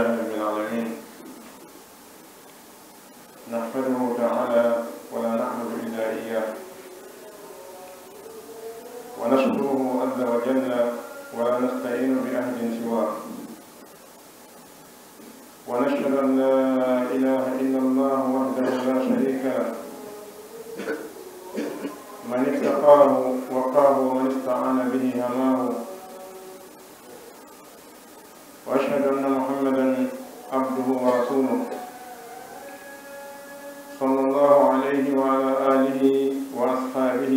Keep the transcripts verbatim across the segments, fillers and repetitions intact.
لله رب العالمين. نحمده تعالى ولا نعبد إلا إياه، ونشكره عز وجل ولا نستعين بأحد سواه، ونشهد أن لا إله إلا الله وحده لا شريك له، من اتقاه وقاه ومن استعان به هماه، وأشهد أن محمدا عبده ورسوله، صلى الله عليه وعلى آله وأصحابه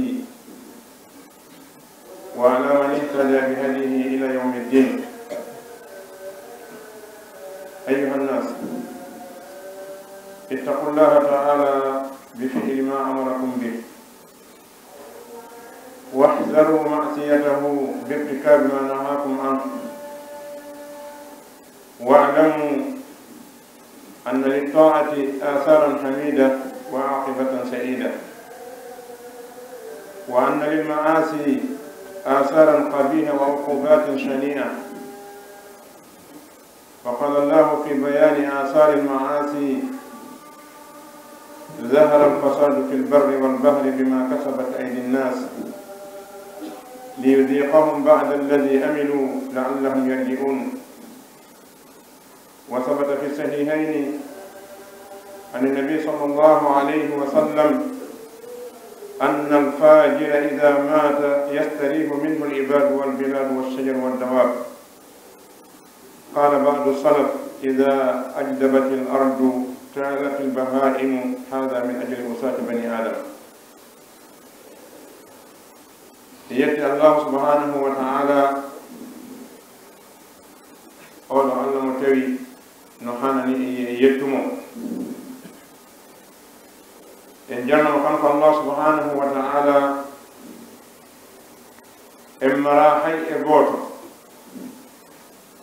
وعلى من اهتدى بهديه إلى يوم الدين. أيها الناس، اتقوا الله تعالى بفعل ما أمركم به، واحذروا معصيته بارتكاب ما نهاكم عنه، واعلموا أن للطاعة آثارا حميدة وعاقبة سعيدة، وأن للمعاصي آثارا قبيحة وعقوبات شنيعة. وقال الله في بيان آثار المعاصي: ظهر الفساد في البر والبحر بما كسبت أيدي الناس ليذيقهم بعض الذي عملوا لعلهم يرجعون. وثبت في الصحيحين عن النبي صلى الله عليه وسلم أن الفاجر إذا مات يستريح منه العباد والبلاد والشجر والدواب. قال بعض السلف: إذا أجدبت الأرض طالت البهائم، هذا من أجل عصاة بني آدم. En yetti Allahu subhanahu wa ta'ala, oɗo Allah mo tawi no hanani en yettu mo. En jarnamo kanko Allah subhanahu wa ta'ala, en mara hay e gooto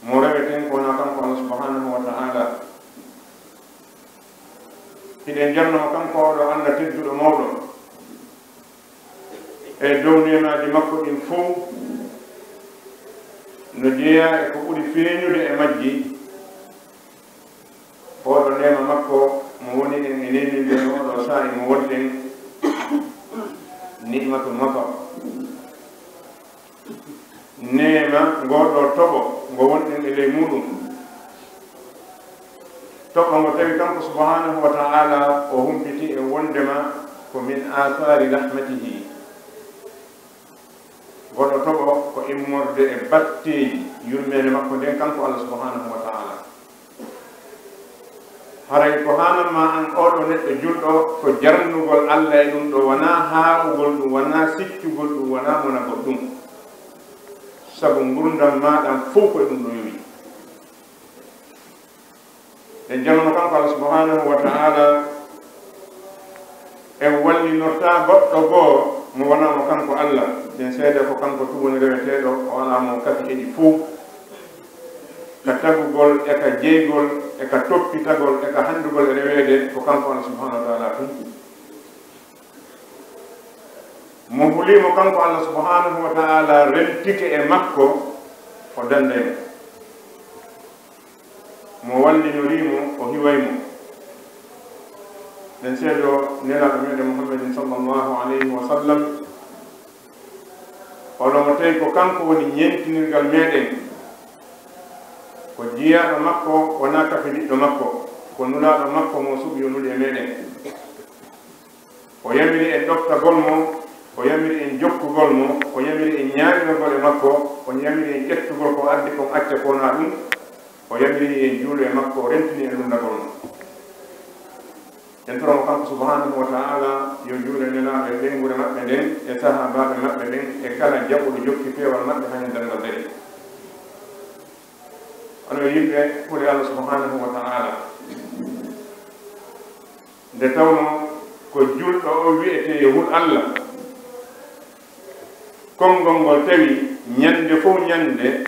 mo reweten ko wonaa kanko Allah subhanahu wa ta'ala. Hiɗen jarnamo kanko oɗo Allah tedduɗo mawɗo e dow neemaaji makko ɗin fow, no jeyaa e ko ɓuri feeñude e majji, oɗo neema makko mo woni ɗen e neeminde e oɗo saa'i mo woni ɗen, ni'matul matar. Neema ngoo ɗoo toɓo ngo wonɗen e ley muuɗum. Toɓo ngo tawi kanko subhanahu wa ta'ala o humpiti e wondema ko min athari rahmatihi. Ngoo ɗoo toɓo ko immorde e batteeji yurmeende makko nden kanko Allah subhanahu wa ta'ala. Haray ko haananmaa an, oo ɗoo neɗɗo julɗo, ko jarnugol Allah e ɗum ɗoo, wanaa haa'ugol ɗum, wanaa siccugol ɗum, wanaa monagol ɗum. Sabu ngurndan maaɗa fow ko e ɗum ɗoo yowii. Ɗen jarnamo kanko Allah subhanahu wa ta'ala, en wallinortaa goɗɗo goo mo wonaa mo kanko Allah. Ɗen seede ko kanko tun woni reweteeɗo, o alaa mo kafi e ɗi fow. Ka tagugol, e ka jeygol, e ka toppitagol, e ka handugol e reweede, ko kanko Allah subhanahu wa ta'ala tun. Mo hulii mo kanko Allah subhanahu wa ta'ala, rentike e makko, o danday mo. Mo wallinorii mo, o hiway mo. Ɗen seedoo Nelaaɗo meɗen Muhammadin sallallahu alayhi wa sallam, oɗo mo tawi ko kanko woni ñentinirgal meɗen, ko jiyaaɗo makko, wonaa kafidiɗɗo makko, ko nulaaɗo makko mo suɓi o nuli e meɗen. O yamiri en ɗoftagol mo, o yamiri en jokkugol mo, o yamiri en ñaaɗinagol e makko, o yamiri en ƴettugol ko addi kon acca ko wonaa ɗum, o yamiri en juulu e makko, o rentini en lunndagol mo. En toro mo kanko subhanahu wa ta'ala yo juulu e nelaaɓe ɓen, gure maɓɓe nden, e sahaabaaɓe maɓɓe ɓen, e kala jaɓuɗo jokki peewal maɓɓe haa ñande darngal darii. Onon yimɓe, kule Allah subhanahu wa ta'ala. Nde tawnoo ko julɗo on wi'etee yo hul Allah, konngol ngol tawi ñannde fow ñannde,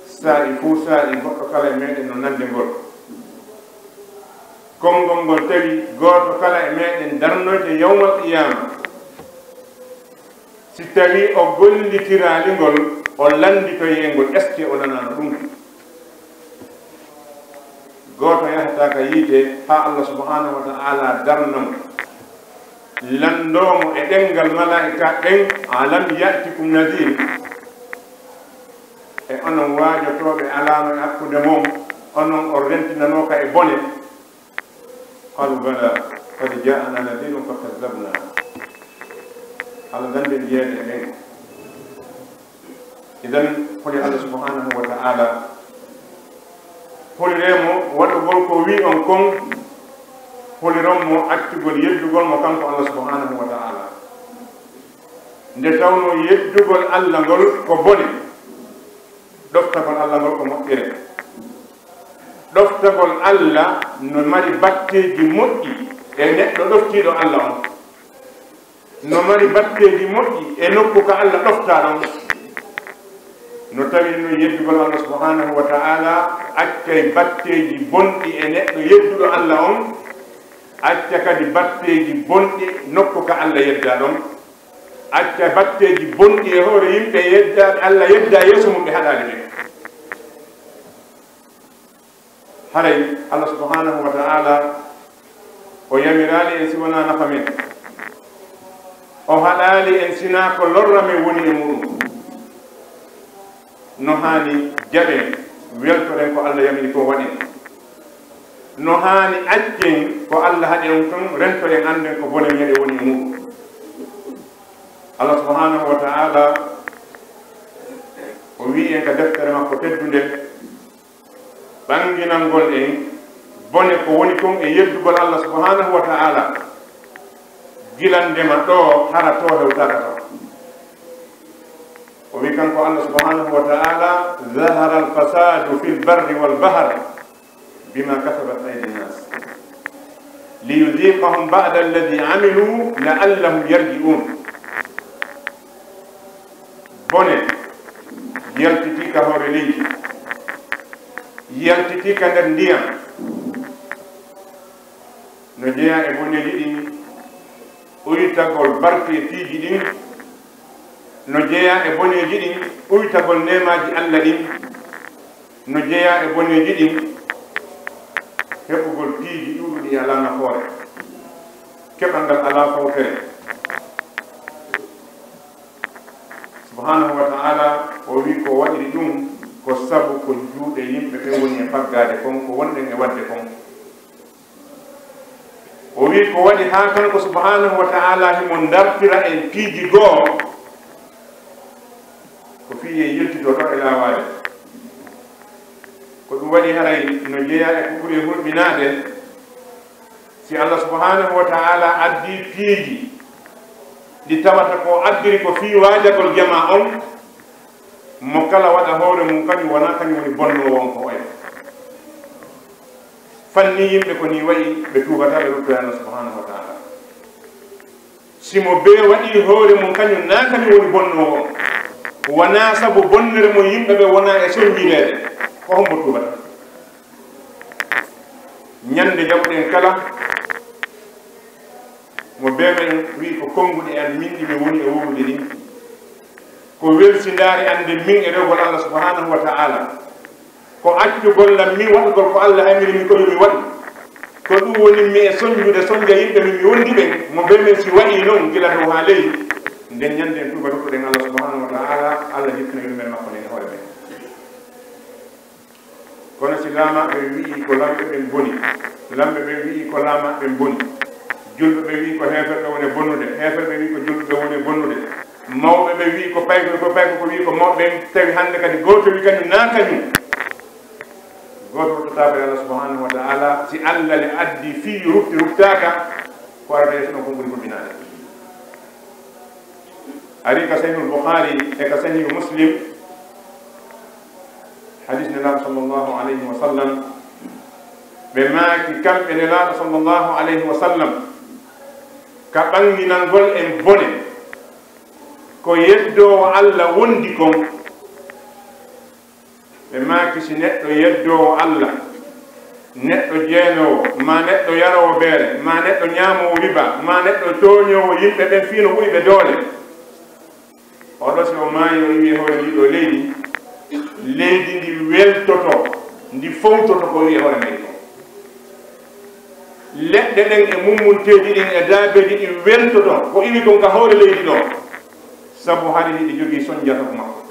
saa'i fow saa'i, goɗɗo kala e meɗen no nande ngol. Konngol ngol tawi gooto kala e meɗen darnoyte yawmal qiyaama. Si tawii o gollitiraali ngol, o lannditoyee ngol, est-ce que o nanaano ɗum? Gooto yahataa ka yiite haa Allah subhanahu wa ta'ala darna mo, lanndoo mo e ɗemngal malaa'ika ɓen, "Alam ya'tikum nadhir?" E onon waajotooɓe alaano e hakkunde mon, onon on rentinanooka e bone? Qalu bala, qad ja'ana nadhirun fa kazzabna. Allah, ndannden jeyeede e men. Idan, holi Allah subhanahu wa ta'ala, holiree mo waɗugol ko wi'i on kon, holiron mo accugol yeddugol mo kanko Allah subhanahu wa ta'ala. Nde tawnoo yeddugol Allah ngol ko bone, ɗoftagol Allah ngol ko moƴƴere. Ɗoftagol Allah no mari batteeji moƴƴi e neɗɗo ɗoftiiɗo Allah on. No mari batteeji moƴƴi e nokku ka Allah ɗoftaa ɗon. No tawi non yeddugol Allah subhanahu wa ta'ala accay batteeji bonɗi e neɗɗo yedduɗo Allah on, acca kadi batteeji bonɗi nokku ka Allah yeddaa ɗon, acca batteeji bonɗi e hoore yimɓe yeddaaɓe Allah yeddaa yeeso mum ɓe haɗaali ɓe. Haray Allah subhanahu wa ta'ala o yamiraali en si wanaa nafa men. O haɗaali en si naa ko lorra men woni e muɗum. No haani jaɓen, weltoren ko Allah yamiri ko waɗen. No haani accen ko Allah haɗi on kon, rentoren annden ko bone meɗen woni e muɗum. Allah subhanahu wa ta'ala o wi'i en ka deftere makko teddunde, ɓannginangol en bone ko woni kon e yeddugol Allah subhanahu wa ta'ala, gila ndema ɗoo hara too hewtaaka ton. O wi'i kanko Allah subhanahu wa ta'ala, "Dhahara al-fasadu fil barri wal bahri bima kasabat aydin nas, liyudhiqahum ba'da alladhi amilu la'allahum yarji'un." Bone yaltitii ka hoore leydi, yaltitii ka nder ndiyam. No jeyaa e boneeji ɗin uytagol barke piiji ɗin, no jeyaa e boneeji ɗin uytagol neemaaji Allah ɗin, no jeyaa e boneeji ɗin heɓugol piiji ɗuuɗuɗi alaa nafoore, keɓal ngal alaa fawtere. Subhanahu wa ta'ala, o wi'i ko waɗiri ɗum ko sabu ko juuɗe yimɓe ɓen woni e faggaade kon, ko wonɗen e waɗde kon. O wi'i ko waɗi haa kanko subhanahu wa ta'ala himo dartira en piiji goo, ko fii en yiltito ɗoo e laawaade. Ko ɗum waɗi haray no jeyaa e ko ɓuri e hulɓinaade, si Allah subhanahu wa ta'ala addii piiji ɗi tawata ko addiri ko fii waajagol jamaa on, mo kala waɗa hoore mum kañum wonaa kañum woni bonnoowo on ko oya. Fanni yimɓe ko nii wa'i, ɓe tuubataa, ɓe ruttoya Allah subhanahu wa ta'ala. Si mo bee waɗii hoore mum kañum naa kañum woni bonnoowo on, wonaa sabu bonnere mum yimɓe ɓe wonaa e sonjireede, ko hombo tuubata? Ñande jaɓuɗen kala, mo bee men wi'i ko konnguɗi an min ɗi mi woni e wowlude ɗin, ko welsindaare an nden min e rewgol Allah subhanahu wa ta'ala, ko accugol lan min waɗugol ko Allah amiri mi ko yo mi waɗu, ko ɗum woni mi e sonjude sonja yimɓe min mi wondi ɓen, mo bee men si waɗii non gila dow haa ley, nden ñande en tuuba ruttoɗen Allah subhanahu wa ta'ala, Allah yettina yurmeere makko nden e hoore men. Kono si laamaaɓe wi'i ko lamɓe ɓen boni, lamɓe ɓen wi'i ko laamaaɓe ɓen boni, julɓe ɓen wi'i ko heeferɓe woni bonnude, heeferɓe wi'i ko julɓe ɓen woni bonnude, mawɓe ɓen wi'i ko payko, ko payko ko wi'i ko mawɓe ɓen, tawi hannde kadi gooto wi kañum naa kañum, gooto ruttotaako e Allah subhanahu wa ta'ala, si Allah le addi fii rutti ruttaaka, ko arata yeeso ɗon ko ɓuri hulɓinaade. Ari ka Sahihul Bukhari e ka Sahihu Muslim, hadis Nelaaɗo sallallahu alayhi wa sallam, ɓe maaki kamɓe Nelaaɗo sallallahu alayhi wa sallam, ka ɓannginangol en bone, ko yeddoowo Allah wondi kon. Ɓe maaki, si neɗɗo yeddoowo Allah, neɗɗo jeenoowo, maa neɗɗo yaroowo beere, maa neɗɗo ñaamoowo riba, maa neɗɗo tooñoowo yimɓe ɓen fii no ɓuri ɓe doole, oɗo si o maayi, o iwi e hoore ndii ɗoo leydi, leydi ndi weltoto, ndi fowtoto ko o wi'i e hoore mayri kon. Leɗɗe ɗen e mummunteeji ɗin e daabeeji ɗin weltoto ko iwi kon ka hoore leydi ɗoo, sabu hari hiɗi jogii sonja sabu makko.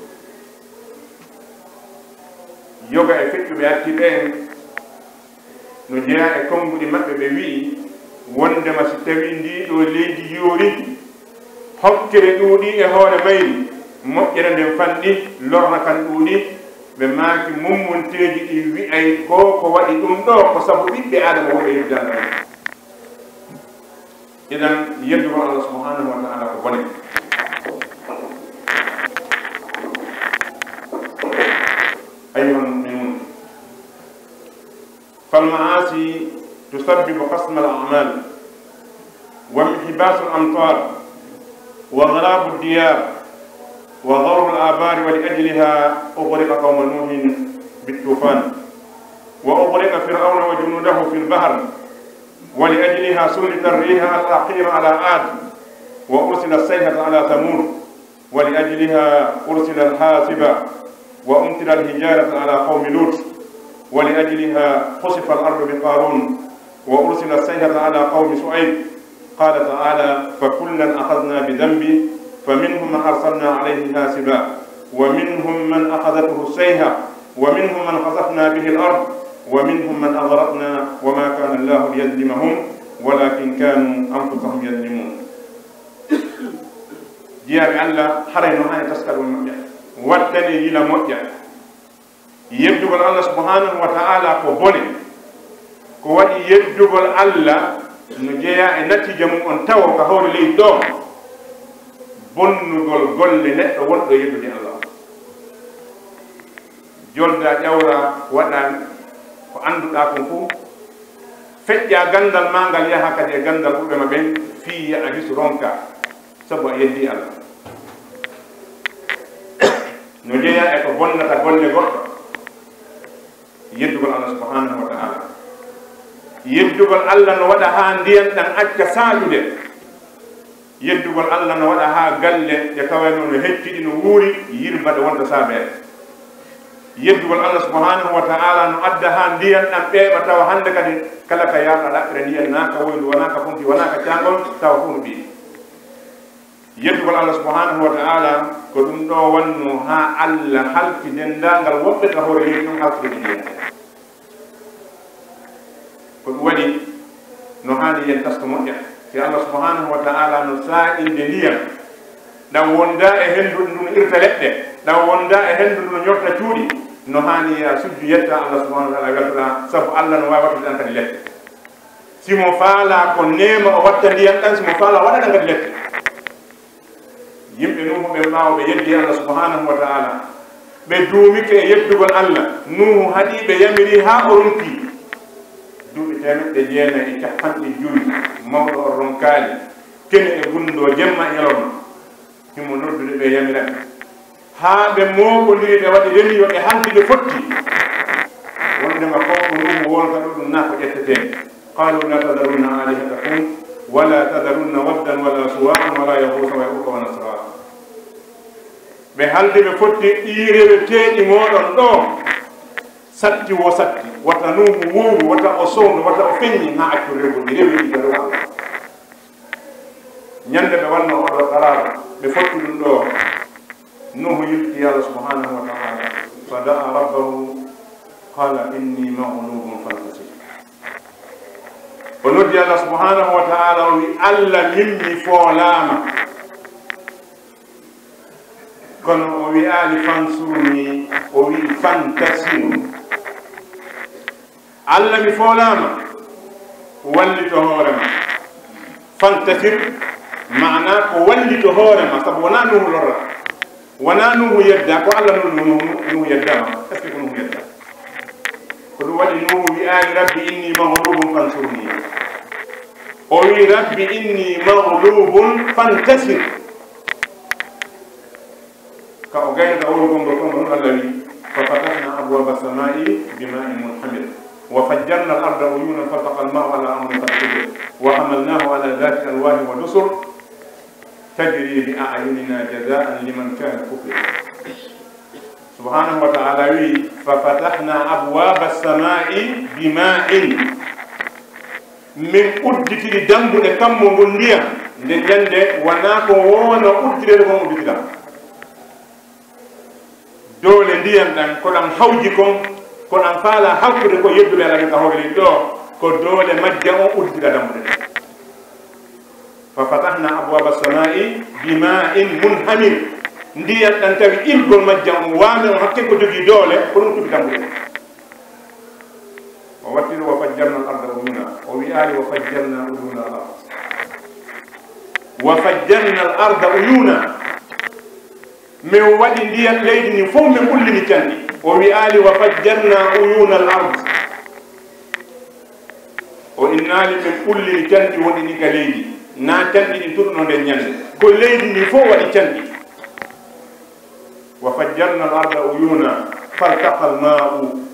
Yoga e feƴƴuɓe artii ɓeen no jeyaa e konnguɗi maɓɓe, ɓe wi'i, wondema si tawii ndii ɗoo leydi yoorii, hokkere ɗuuɗii e hoore mayri, moƴƴere nden fanɗi, lorra kan ɗuuɗii. Ɓe maaki, mummunteeji ɗin wi'ay ko ko waɗi ɗum ɗoo ko sabu ɓiɓɓe Aadama wonɓe yeddaanɗo ɓen. Idan, yeddugol Allah subhanahu wa ta'ala ko bone. أيها المؤمنون، فالمعاصي تسبب قسم الأعمال وانحباس الأمطار وخراب الديار وغور الآبار، ولأجلها أغرق قوم نوح بالطوفان، وأغرق فرعون وجنوده في البحر، ولأجلها سلط الريح العقيم على عاد، وأرسل الصيحة على ثمود، ولأجلها أرسل الحاصبة، وأمطر الحجارة على قوم لوط، ولأجلها خسف الأرض بقارون، وأرسل الصيحة على قوم شعيب. قال تعالى: فكلا أخذنا بذنبه، فمنهم من أرسلنا عليه حاصبا، ومنهم من أخذته الصيحة، ومنهم من خسفنا به الأرض، ومنهم من أغرقنا، وما كان الله ليظلمهم، ولكن كانوا أنفسهم يظلمون. Jiyaaɓe Allah, haray no haani taskagol moƴƴa, wattane yila moƴƴa. Yeddugol Allah subhanahu wa ta'ala ko bone. Ko waɗi yeddugol Allah no jeyaa e natiija mun on tawo ka hoore leydi ɗoo, bonnugol golle neɗɗo wonɗo yeddude Allah. Joldaa ƴawraa waɗaa ko annduɗaa kon fow, feƴƴaa ganndal maa ngal yaha kadi e ganndal ɓurɓe ma ɓen, fii yaha hisu ronkaa, sabu a yeddii Allah. No jeyaa e ko bonnata golle goɗɗo, yeddugol Allah subhanahu wa ta'ala. Yeddugol Allah no waɗa haa ndiyan ɗan acca saaƴude. Yeddugol Allah no waɗa haa galle ɗe tawaynoo no hecciɗi, no wuuri, yirba ɗe wonta saabeere. Yeddugol Allah subhanahu wa ta'ala no adda haa ndiyan ɗan ɓeeɓa, tawa hannde kadi kala ka yaarɗaa ɗaɓɓira ndiyan, naa ka woyndu, wanaa ka funti, wanaa ka caangol, tawa fow no ɓiiɓi. Yeddugol Allah subhanahu wa ta'ala ko ɗum ɗoo wannoo haa Allah halki denndaangal wonɓe ka hoore leydi ɗum, halkugol ndiyan. Ko ɗum waɗi no haani yen taska moƴƴa. Si Allah subhanahu wa ta'ala no saaƴinde ndiyan, ɗan wondaa e henndu ndun irta leɗɗe, ɗan wondaa e henndu ndun ñorta cuuɗi, no haani yaa sujju yetta Allah subhanahu wa ta'ala, weltoɗaa, sabu Allah no waawi wattude ɗan kadi lette. Si mo faalaa ko neema o watta ndiyan ɗan, si mo faalaa waɗa ɗan kadi lette. Yimɓe Nuuhu ɓen, ɓaawo ɓe yeddi Allah subhanahu wa ta'ala, ɓe duumike e yeddugol Allah, Nuuhu haɗii ɓe, yamirii haa o ronki. Duuɓi teemeɗɗe jeenayi e cappanɗe jowi, mawɗo on ronkaali, kene e gunndoo, jemma e ñalawma. Himo noddude ɓe, yamira ɓe. Haa ɓe mooɓondiri, ɓe waɗi reniyo, ɓe haldi, ɓe fotti. Wondema kon ko Nuuhu wolata ɗoo ɗum, naa ko ƴettetee. قالوا لا تذرن آلهتكم ولا تذرن ودا ولا سواعا ولا يغوث ويعوق ونسرا. Ɓe haldi, ɓe fotti, ɗii reweteeɗi mooɗon ɗoo, satti wo satti, wata Nuuhu wuuru, wata o sowno, wata o feññi, haa accon rewugol ɗi reweeɗi ka dow Allah. Ñande ɓe wannoo oo ɗoo qaraar, ɓe fotti ɗum ɗoo, Nuuhu yilti Allah subhanahu wa ta'ala, فدعا ربه قال إني مغلوب فانتصر. O noddi Allah subhanahu wa ta'ala, o wi'i, "Allah, min mi foolaama." Kono o wi'aali, "Fansurni," o wi'i, "Fantasir." Allah, mi foolaama, wallito hoore ma. Fantasir, maanaa ko wallito hoore ma, sabu wonaa Nuuhu lorra, wonaa Nuuhu yedda, ko Allah non Nuuhu, Nuuhu yeddaama. Est-ce que ko Nuuhu yedda? Ko ɗum waɗi Nuuhu wi'aali, "Rabbi inni maghlubun fansurni." O wi'i, "Rabbi inni maghlubun fantasir." Ka o gaynata wowlugol ngol kon, ko ɗum Allah wi'i, "Fa fatahna abwaaba samaa'i bima'in munhamir. Wa fajjarna al-arda uyunan faltaqa al-ma'u ala amrin qad qudir. Wa hamalnahu ala dhati alwahin wa dusur. Tajri bi a'yunina jazaan liman kana kufir." Subhanahu wa ta'ala wi'i, "Fa fatahna abwaaba samaa'i bima'in." Min udditiri dambuɗe kammu ngun ndiyan, nde ñande wanaa ko woono udditirede kon udditira. Doole ndiyan ɗan, ko ɗan hawji kon, ko ɗan faalaa hawtude ko yedduɓe Alla ɓen ka hoore leydi ɗoo, ko doole majjan on udditira dambuɗe ɗen. Fa fatahna abwaaba samaa'i bimaa'in munhamir. Ndiyan ɗan tawi ilgol majjan on, waame on hakken ko jogii doole, ko ɗun tufi dambuɗe ɗen. O wattiri, "Wa fajjarna al-arda uyuuna." O wi'aali, "Wa fajjarna uyuuna al-ard." "Wa fajjarna al-arda uyuuna." Min waɗi ndiyan leydi ndin fow, min ɓullini canɗi. O wi'aali, "Wa fajjarna uyuuna al-ard." O innaali, "Min ɓullini canɗi wonɗi ɗin ka leydi." Naa canɗi ɗin tun no nden ñande. Ko leydi ndin fow waɗi canɗi. "Wa fajjarna al-arda uyuuna, faltaqa al-maa'u."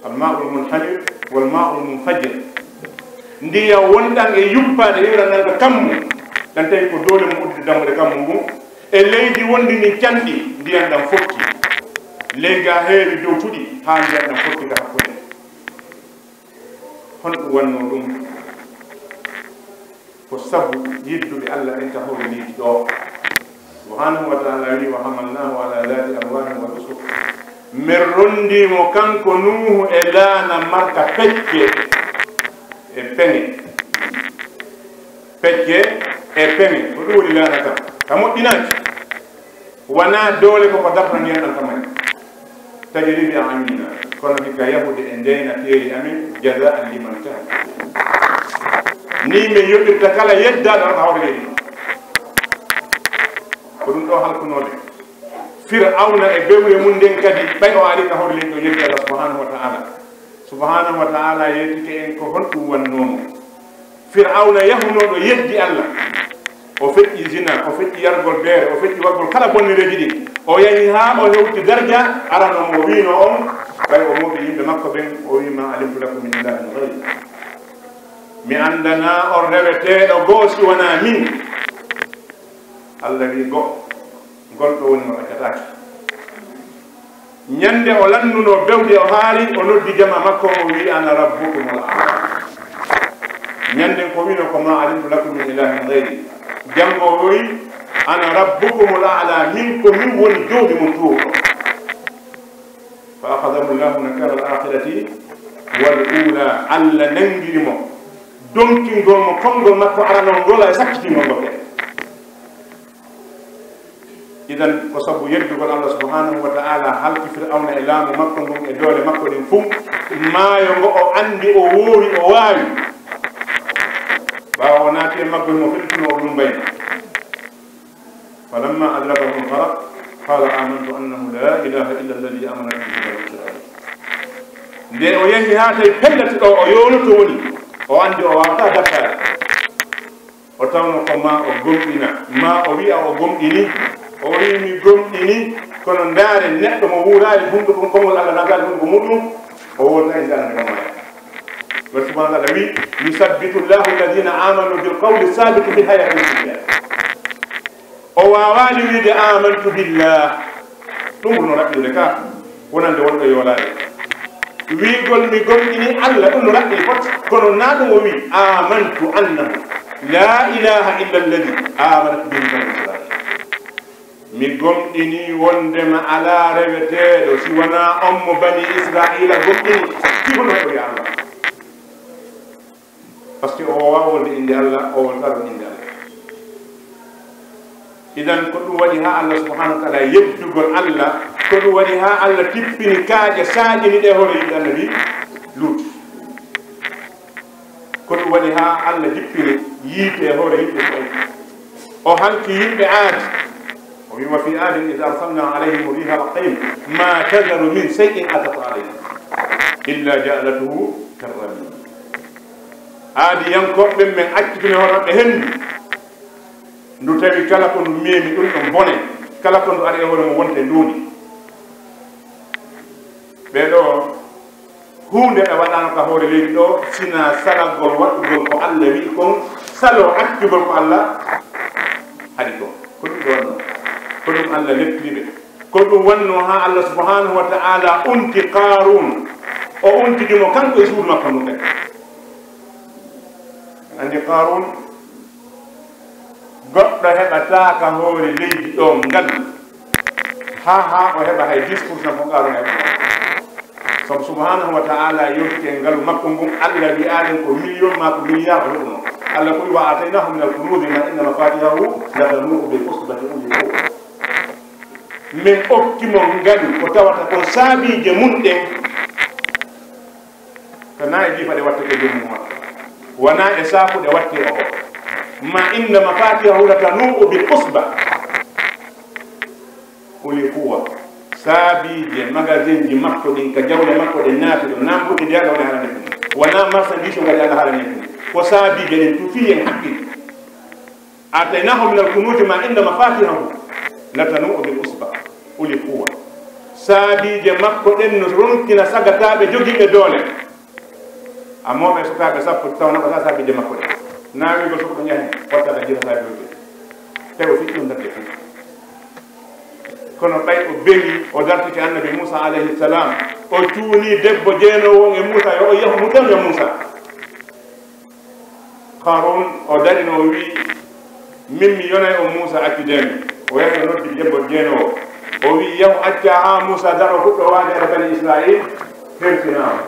Al-maa'ul munhamir wal maa'ul munfajir. Ndiyan wonɗan e yuppaade, iwran ɗan ka kammu, ɗan tawi ko doole mun uddude dambuɗe kammu ngun. E leydi wonndi ndin canɗi, ndiyan ɗan fotti. Ley gaa heewi dow tuɗi, haa ndiyan ɗan fotti ka hakkunde. Honɗun wannoo ɗun? Ko sabu yedduɓe Alla ɓen ka hoore leydi ɗoo. Subhaanahu wa ta'aalaa wi'i, "Wa hamalnaahu alaa zaati alwaahin wa dusur." Min ronndii mo kanko Nuuhu e laana marka pecce e peŋe. Pecce e peŋe. Ko ɗun woni laana kan. Ka moƴƴinaaki. Wanaa doole ko ko darta ndiyan ɗan ka mari. Tajri bi a'yunina. Kono hikka yahude e ndeenateeri amen, jazaa'an liman jahada. Nii min yoɓirta kala yeddaaɗo ka hoore leydi. Ko ɗun ɗoo halkunoo ɓe. Fir'awna e bewre mun nden kadi, ɓay o arii ka hoore leydi o yeddi Alla subhaanahu wa ta'aalaa. Subhaanahu wa ta'aalaa yewtike en ko honɗun wannoo mo. Fir'awna yahunooɗo yeddi Alla. O feƴƴi zina, o feƴƴi yargol beere, o feƴƴi waɗgol kala bonnereeji ɗin. O yahi haa o hewti darja, arano mo o wi'unoo on, ɓay o mooɓi yimɓe makko ɓen, o wi'i, "Ma alimtu lakum min ilaahin ghayri." Mi anndanaa on reweteeɗo goo si wanaa min. Alla wi'i, "Go'o, ngol ɗoo woni mo accataake." Ñande o lannunoo bewde, o haali, o noddi jamaa makko, o wi'i, "Ana rabbukumul a'laa." Ñande ko wi'unoo ko, "Ma alimtu lakum min ilaahin ghayri." Janngo o wi'i, "Ana rabbukumul a'laa, min ko min woni Joomi mon tuwuɗo." Fa akhadahu Allahu nakala al-akhirati wal ula. Alla nanngiri mo donkingol mo konngol makko aranol ngol e sakkitingol ngol kadi. Idan, ko sabu yeddugol Alla subhaanahu wa ta'aalaa halki Fir'awna e laamu makko ngun e doole makko ɗin fuu, maayo ngo o anndi o woowi, o waawi. Ɓaawo o naati e maggo, himo fellitinoo o lumbayno. Falammaa adrakahu al-gharaq, qaala aamantu annahu laa ilaaha illa alladhii aamanat bihi banuu Israa'iil. Nde o yehi haa tawi pellet ɗo o yownoto woni, o anndi o waawataa dartaade. O tawno ko maa o gomɗina, maa o wi'a o gomɗini. O wi'i, "Mi gomɗini, kono ndaare neɗɗo mo wuuraali hunduko, konngol Alla naataali hunduko muɗum, o wowlataa innde Alla nde o maaya." Wa subhaanahu wa ta'aalaa wi'i, "Yusabbitu Allahu alladhiina aamanu bil qawli thaabiti fil hayaati dunya." O waawaali wi'ude, "Aamantu billah." Ɗum no raɓɓiɗude ka, wonande wonɗo yoolaade. Wi'ugol mi gomɗini Alla, ɗum no raɓɓiɗi fot. Kono naa ɗum o wi'i, "Aamantu annahu laa ilaaha illa alladhi aamanat bihi banu Israa'iil." Mi gomɗini wondema alaa reweteeɗo si wanaa on mo Banii Israa'iila gomɗini. Fii hono o wi'a Alla. Parce que o waawaa wolde innde Alla, o woldataa ɗum innde Alla. Idan, ko ɗum waɗi haa Alla subhaanahu wa ta'aalaa yeddugol Alla, ko ɗum waɗi haa Alla tippini kaaƴe saaƴini ɗe hoore yimɓe Annabi Luut. Ko ɗum waɗi haa Alla jippini yiite e hoore yimɓe Su'ayb. O halki yimɓe Aad. O wi'i, "Wa fii aadin idh arsalnaa alayhimu riihal aqiim, maa tazaru min shay'in atat alayhi, illaa ja'alathu karramiim." Aadiyankooɓe ɓen, men accitini hoore maɓɓe henndu. Ndu tawi kala ko ndu meemi ɗum ɗon bone, kala ko ndu ari e hoore mum wonta e nduundi. Ɓee ɗoo, huunde ɓe waɗaano ka hoore leydi ɗoo, sinaa salagol waɗugol ko Alla wi'i kon, saloo accugol ko Alla haɗi kon. Ko ɗum ɓe wannoo. Ko ɗum Alla lettiri ɓe. Ko ɗum wannoo haa Alla subhaanahu wa ta'aalaa unti Qaaruun. O untidi mo kanko e suudu makko ndun kadi. Anndi Qaaruun, goɗɗo heɓataa ka hoore leydi ɗoo ngal, haa, haa o heɓa hay dix pour cent ko Qaaruun heɓi. Sabu subhanahu wa ta'ala yewtike ngalu makko ngun, Allah wi'aali ko million maa ko milliard o heɓuno. Allah ko wa atainahu min al-kunuzi ma inna mafatihahu latanu'u bil usbati ulil quwwa. Min okki mo ngalu ko tawata ko saabiije mun ɗen. Ko naa e jiifa ɗe wattete joomum makko. Wanaa e saaku ɗe wattee o. Ma inna mafatihahu latanu'u bil usba. Uli kuwa. Saabiije magasinji makko ɗin ka jawle makko ɗen naati ɗo. Naa mbuɗi ɗi Allah woni haalande ɗum. Wanaa marchandise o kadi Allah haalande ɗum. Ko saabiije ɗen tun fii en haqqil. Atainahu min al-kunuzi ma inna mafatihahu latanu'u bil usba uli quwwa. Saabiije makko ɗen no ronkina sagataaɓe jogiiɓe doole. Ammoo ɓe sukaaɓe sappo taw naɓata saabiije makko ɗen. Naawigol soko ɓe njahi, watta ka jira saabiije. Tawi o fiɗɗi ɗum darde fuu. Kono ɓay o bewi, o dartike Annabi Muusa alayhi salam, o cuuni debbo jeenoowo on e Muusa, yo o yahu, muddan yo Muusa. Qaaruun o darino, o wi'i, "Min mi yonay on Muusa, accudee mi." O yahi o noddi debbo jeenoowo. O wi'i, "Yahu, accaa haa Muusa daro fuɗɗoo waajaade Bani Isra'iil, hertinaa mo."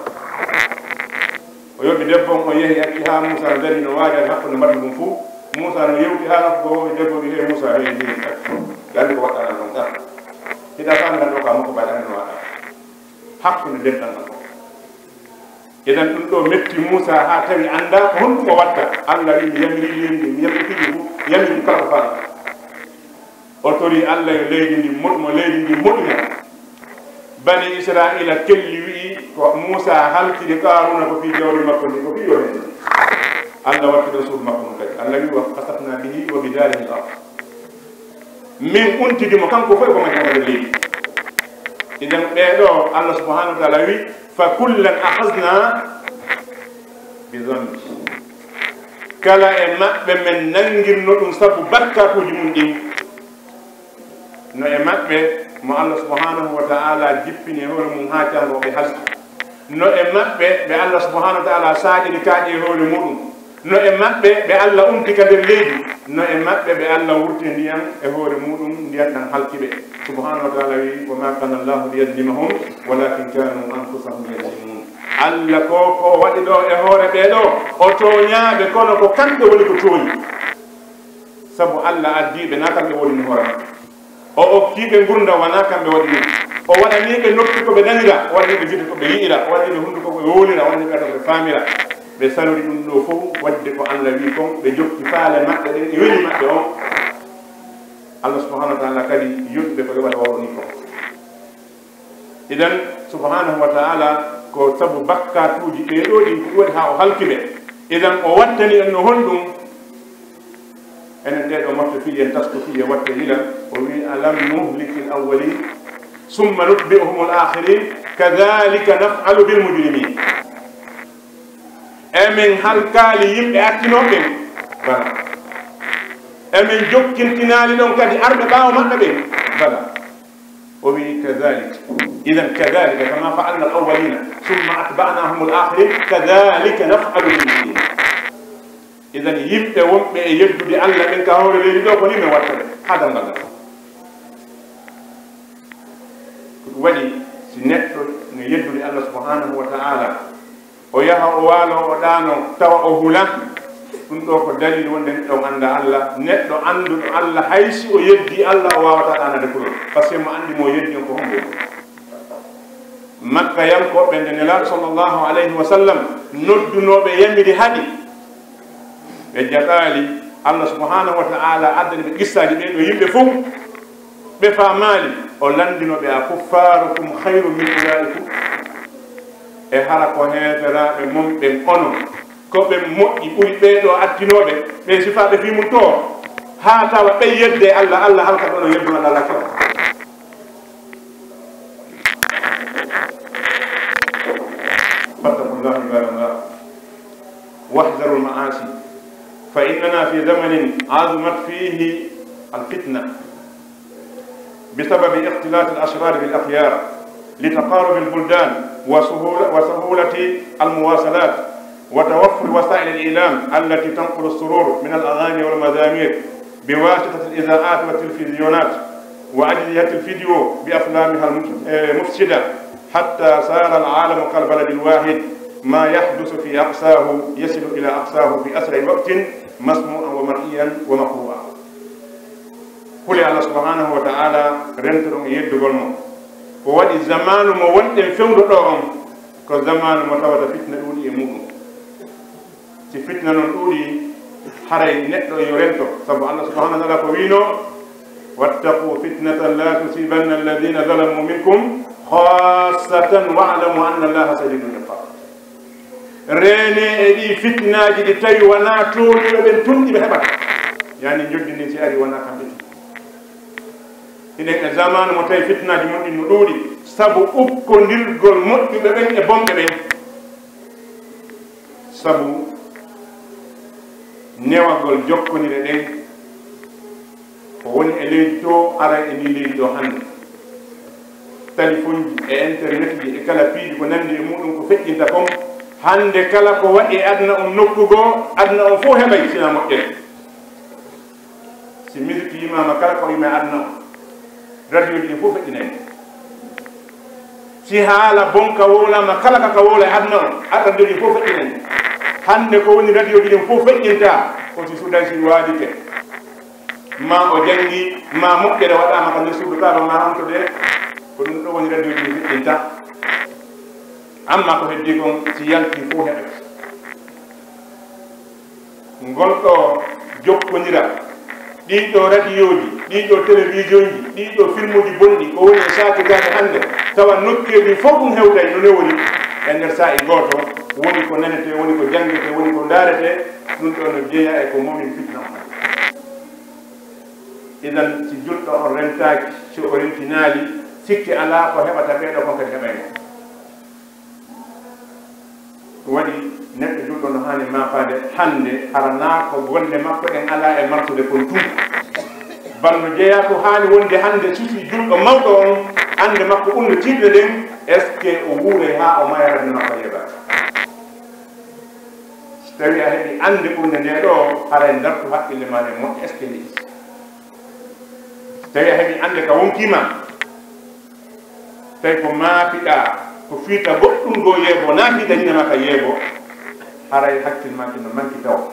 O yoɓi debbo on, o yahi, acci haa Muusa no darii no waajaade hakkunde mbatu ngun fuu. Muusa no yewti haa nokku goo, debbo wi'i, "Hey Muusa, hey, hey, accu. Ɓe anndi ko waɗɗaa lan kon ka. Hiɗa faami lan ɗoo ka makko baɗa no waɗa hakkunde dental ngal kon." Idan ɗum ɗoo metti Muusa haa tawi anndaa ko honɗum o watta. Allah wi'i, "Mi yamirii leydi ndin, mi yamirii fii ndin fuu, yamirii kala ko faalɗaa." O torii Allah yo leydi ndin moɗu mo, leydi ndin moƴu mo. Bani Isra'iila kelli wi'i ko Muusa halkiri Qaaruuna ko fii jawdi makko ndin, ko fii yo hen. Allah watti ɗon suudu makko ndun kadi. Allah wi'i, "Wa khasafna bihi wa bidarihi al-ard." Min untidi mo kanko fof e ko majji nder leydi. Idan ɓee ɗoo, Allah subhanahu wa ta'ala wi'i, "Fa kullan akhazna bi dhanbi." Kala e maɓɓe men nangirno ɗum sabu bakkatuuji mun ɗin. No e maɓɓe mo Allah subhanahu wa ta'ala jippini e hoore mun haa jango ɓe halki. No e maɓɓe ɓe Allah subhanahu wa ta'ala saaƴini kaaƴe e hoore muɗum. No e maɓɓe ɓe Allah unti ka nder leydi. No e maɓɓe ɓe Allah wurti ndiyam e hoore muɗum, ndiyam ɗam halki ɓe. Subhanahu wa ta'ala wi'i, "Wa ma kana Allahu liyadlimahum, walakin kanu anfusahum yadlimun." Allah ko, ko o waɗi ɗoo e hoore ɓee ɗoo, o tooñaaɓe, kono ko kamɓe woni ko tooñi. Sabu Allah addii ɓe, naa kamɓe woni no hoore maɓɓe. O okkii ɓe ngurndan, wanaa kamɓe waɗi ɗum. O waɗanii ɓe noppi ko ɓe nanira, o waɗanii ɓe gite ko ɓe yi'ira, o waɗanii ɓe hunduko ko ɓe wolira, o waɗanii ɓe ado ko ɓe faamira. Ɓe salori ɗum ɗoo fow, waɗde ko Allah wi'i kon, ɓe jokki faale maɓɓe ɗen e weli maɓɓe on. Allah subhanahu wa ta'ala kadi yoɓi ɓe ko ɓe waɗa wawni kon. Idan, subhanahu wa ta'ala, ko sabu bakkatuuji ɗee ɗoo ɗin ko ɗum waɗi haa o halki ɓe. Idan, o wattani en no honɗum? Enen ɗee ɗoo mofte fii en tasko fii en watte yila, o wi'i, "Alam nuhlikil awwalin, summa nutbi'uhumul akhirin, kadhalika naf'alu bil mujrimin." Emin halkaali yimɓe attinooɓe ɓen? Bala. Emin jokkintinaali ɗon kadi arɓe ɓaawo maɓɓe ɓen? Bala. O wi'i, "Kadhalika." Idan, kadhalika, kama fa'alna al-awwalina, summa atba'nahum al-akhirin, kadhalika naf'alu bil mujrimin. Idan, yimɓe wonɓe e yeddude Allah ɓen ka hoore leydi ɗoo, ko ni men watta ɓe, haa darngal ngal. Ko ɗum waɗi, si neɗɗo no yeddude Allah subhanahu wa ta'ala, o yaha, o waalo, o ɗaano, tawa o hula. Ɗum ɗoo ko dalil wonde neɗɗo on anndaa Allah. Neɗɗo annduɗo Allah, hay si o yeddii Allah, o waawataa ɗaanade kulol. Parce que mo anndi mo o yeddi on ko hombo woni. Makkayankooɓe, nde Nelaaɗo sallallahu alayhi wa sallam noddunoo ɓe, yamiri, haɗi. Ɓe jaɓaali. Allah subhanahu wa ta'ala addani ɓe qissaaji ɓee ɗoo yimɓe fow. Ɓe faamaali, o lanndino ɓe, "A kuffarukum khayrun min ulaikum?" E hara ko heeferaaɓe mon ɓen onon, ko ɓen moƴƴi ɓuri ɓee ɗoo attinooɓe, ɓe sifaaɓe fii mun too, haa tawa ɓen yedde Allah, Allah halka ɓe, onon yeddu Allah, Allah halka on? فاتقوا الله عباد الله، واحذروا المعاصي، فإننا في زمن عظمت فيه الفتنة بسبب اختلاط الأشرار بالأخيار لتقارب البلدان وسهول-، وسهولة المواصلات. وتوفر وسائل الإعلام التي تنقل السرور من الأغاني والمزامير بواسطة الإذاعات والتلفزيونات وأجهزة الفيديو بأفلامها المفسدة حتى صار العالم كالبلد الواحد، ما يحدث في أقصاه يصل إلى أقصاه في أسرع وقت، مسموعا ومرئيا ومقروءا. Hule Allah subhanahu wa ta'ala, rentoɗon e yeddugol mo. Ko waɗi zamaanu mo wonɗen fewndo ɗoo on, ko zamaanu mo tawata fitna ɗuuɗi e muɗum. Si fitna non ɗuuɗi, haray neɗɗo yo rento, sabu Allah subhanahu wa ta'ala ko wiino: "واتقوا فتنة لا تصيبن الذين ظلموا منكم خاصة واعلموا أن الله شديد العقاب." Reenee e ɗii fitnaaji ɗi tawi wanaa tooñuɓe ɓen tun ɗi ɓe heɓata. Yani njoddi ndin si ari wanaa kamɓe tun. Hiɗen e zamaanu mo tawi fitnaaji mun ɗin no ɗuuɗi, sabu ukkondirgol moƴƴuɓe ɓen e bonɓe ɓen. Sabu newagol jokkondire ɗen, ko woni e leydi to, aray e ndii leydi ɗo hannde. Talifonji e internetji e kala piiji ko nanndi e muɗum ko feƴƴinta kon, hannde kala ko waɗi e aduna on nokku goo, aduna on fow heɓay sina moƴƴere. Si musique yimaama kala ko yima e aduna on, radioji ɗin fow feƴƴinay. Si haala bonka wowlaama kala ka ka wowla e aduna on, a radioji ɗin fow feƴƴinay. Hannde ko woni radioji ɗin fow feƴƴinta, ko si suuday si waadike, ma o janngi, ma moƴƴere waɗaama ka nder suudu kaa ɗon, ma hanto de, ko ɗum ɗo woni radioji ɗin feƴƴinta. Amma ko heddii kon, si yaltii fow heɓay. Ngol ɗoo jokkondiral, ɗii ɗoo radiyooji, ɗii ɗoo telewisionji, ɗii ɗoo filmuuji bonɗi, ko woni e saakitaade hannde, tawa nokkeeli fow ɗum hewtay no newori e nder saa'i gooto, woni ko nanetee, woni ko janngetee, woni ko ndaaretee, ɗum ɗoo no jeyaa e ko moomin fitna on. Idan, si julɗo on rentaaki, si o rentinaali, sikke alaa ko heɓata ɓee ɗoo kon kadi heɓay mo. Ɗum waɗi neɗɗo julɗo no haani maafaade hannde, hara naa ko golle makko ɗen alaa e martude kon tun. Bal no jeyaa ko haani wonde hannde, susi julɗo mawɗo on, annde makko ɓurnde tiiɗde nden, est-ce que o wuuray haa o maya, annde makko yeebaaka? Si tawii a heɓii annde ɓurnde ndee ɗoo, haray ndartu haqqille maa ɗen moƴƴa, est-ce que nde hisi? Si tawii a heɓii annde ka wonkii ma, tawi ko maafiɗaa, ko fiita goɗɗum goo yeebo, naa fiita diina maa ka yeebo, haray hakkil maa kin no manki taw,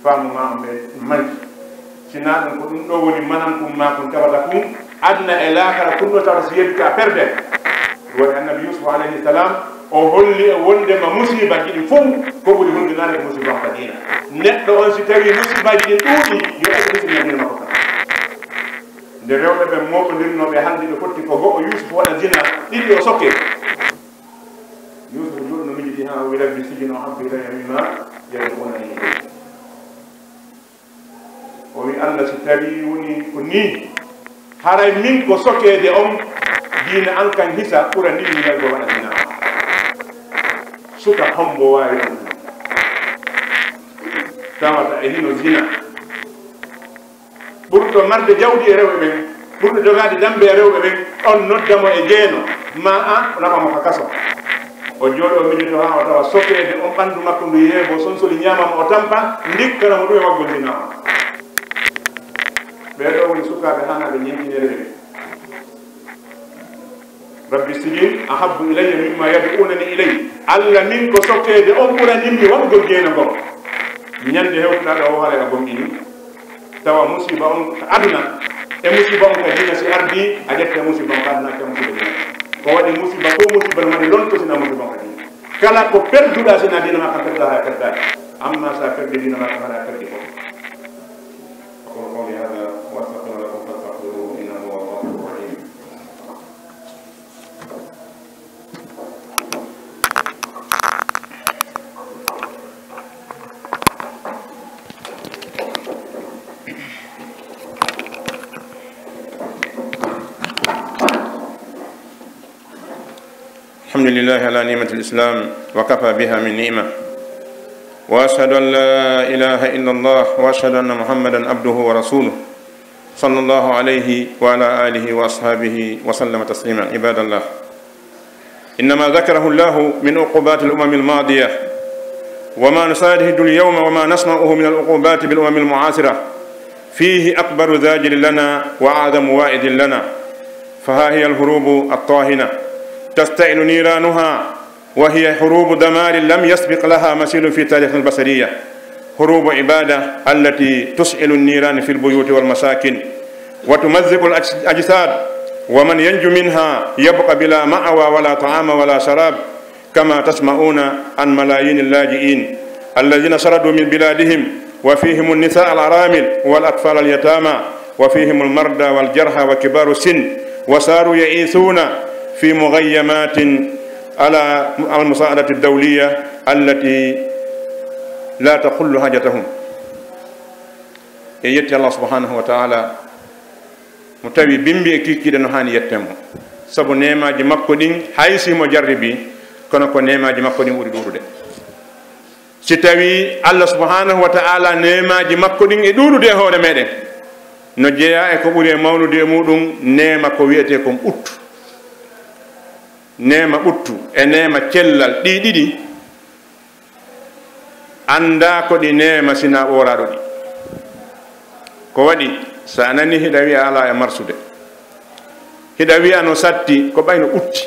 faamu maa on ɓe manki. Si naa ɗum, ko ɗum ɗoo woni manankun maa kun tawata kun, aduna e laakara kun ɗoo tawata si yeddike a perde. Ɗum waɗi Annabi Yuusuf alayhi salam, o holli e wondema musiibaji ɗin fow ko ɓuri hulɓinaade ko musiiba on ka diina. Neɗɗo on si tawii musiibaji ɗin ɗuuɗi, yo ƴettu musiiba diina makko kan. Nde rewɓe ɓen mooɓondirnoo ɓe haaldi ɓe fotti ko go'o, Yuusufu waɗa zina, ɗiɗi o sokee. Yuusufu julɗo miijiti haa o wi'i: "Rabbi sijinu ahabbu ilayya mimma yad'unani ilayhi." O wi'i: "Alla, si tawii woni ko nii, haray min ko sokeede on, diina an kan hisa, ɓuranii mi yargo waɗa zina." Suka hombo waawi on? Tawata e hino zina. Ɓurɗo marde jawdi e rewɓe ɓen, ɓurɗo jogaade dammbe e rewɓe ɓen, on nodda mo e jeeno, ma a naɓa mo ka kaso. O jooɗoo miijoto haa o tawa sokeede on ɓanndu makko ndu yeebo, sonsoli ñaama mo, o tampa, ndikkana mo ɗum e waggol zina on. Ɓee ɗoo woni sukaaɓe haanaaɓe ñeeñtinede ɓen. "Rabbi sijin ahabbu ilayya mimma yad'unani ilayhi." Alla, min ko sokkeede on ɓuranimmi waɗugol jeena ngon. Ñande hewtuɗaa ɗoo o, haray a gomɗini. Tawa musiiba on ka aduna e musiiba on ka diina si ardii, a ƴetta musiiba on ka aduna, a ƴetta musiiba diina. Ko waɗi musiiba, ko musiiba no mari lonto sina musiiba on ka diina. Kala ko perduɗaa sina diina maa kan perduɗaa, haray a perdaali. Amma si a perdii diina maa kan, haray a perdii fof. أقول قولي هذا وأستغفر لكم فاستغفروه إنه هو الغفور الرحيم. الحمد لله على نعمة الإسلام وكفى بها من نعمة. وأشهد أن لا إله إلا الله وأشهد أن محمدا عبده ورسوله صلى الله عليه وعلى آله وأصحابه وسلم تسليما. عباد الله، إنما ذكره الله من عقوبات الأمم الماضية وما نشاهده اليوم وما نسمعه من العقوبات بالأمم المعاصرة فيه أكبر زاجر لنا وأعظم واعظ لنا. فها هي الحروب الطاحنة تشتعل نيرانها، وهي حروب دمار لم يسبق لها مثيل في تاريخ البشرية. حروب عبادة التي تشعل النيران في البيوت والمساكن وتمزق الأجساد، ومن ينج منها يبق بلا مأوى ولا طعام ولا شراب، كما تسمعون عن ملايين اللاجئين الذين شردوا من بلادهم، وفيهم النساء الأرامل والأطفال اليتامى، وفيهم المرضى والجرحى وكبار السن، وصاروا يعيشون في مخيمات على المساعدة الدولية التي لا تحل حاجتهم. En yetti Allah subhanahu wa ta'ala, mo tawi bimbi e kiikiiɗe no haani yetten mo. Sabu neemaaji makko ɗin, hay si mo jarribii, kono ko neemaaji makko ɗin ɓuri ɗuuɗude. Si tawii Allah subhanahu wa ta'ala neemaaji makko ɗin e ɗuuɗude e hoore meɗen, no jeyaa e ko ɓuri e mawnude e muɗum neema ko wi'etee kon ɓuttu. Neema ɓuttu e neema cellal, ɗii ɗiɗi, anndaa ko ɗi neema sinaa ɓooraaɗo ɗi. Ko waɗi, so a nanii hiɗa wi'a alaa e marsude, hiɗa wi'a no satti, ko ɓay no ɓutti.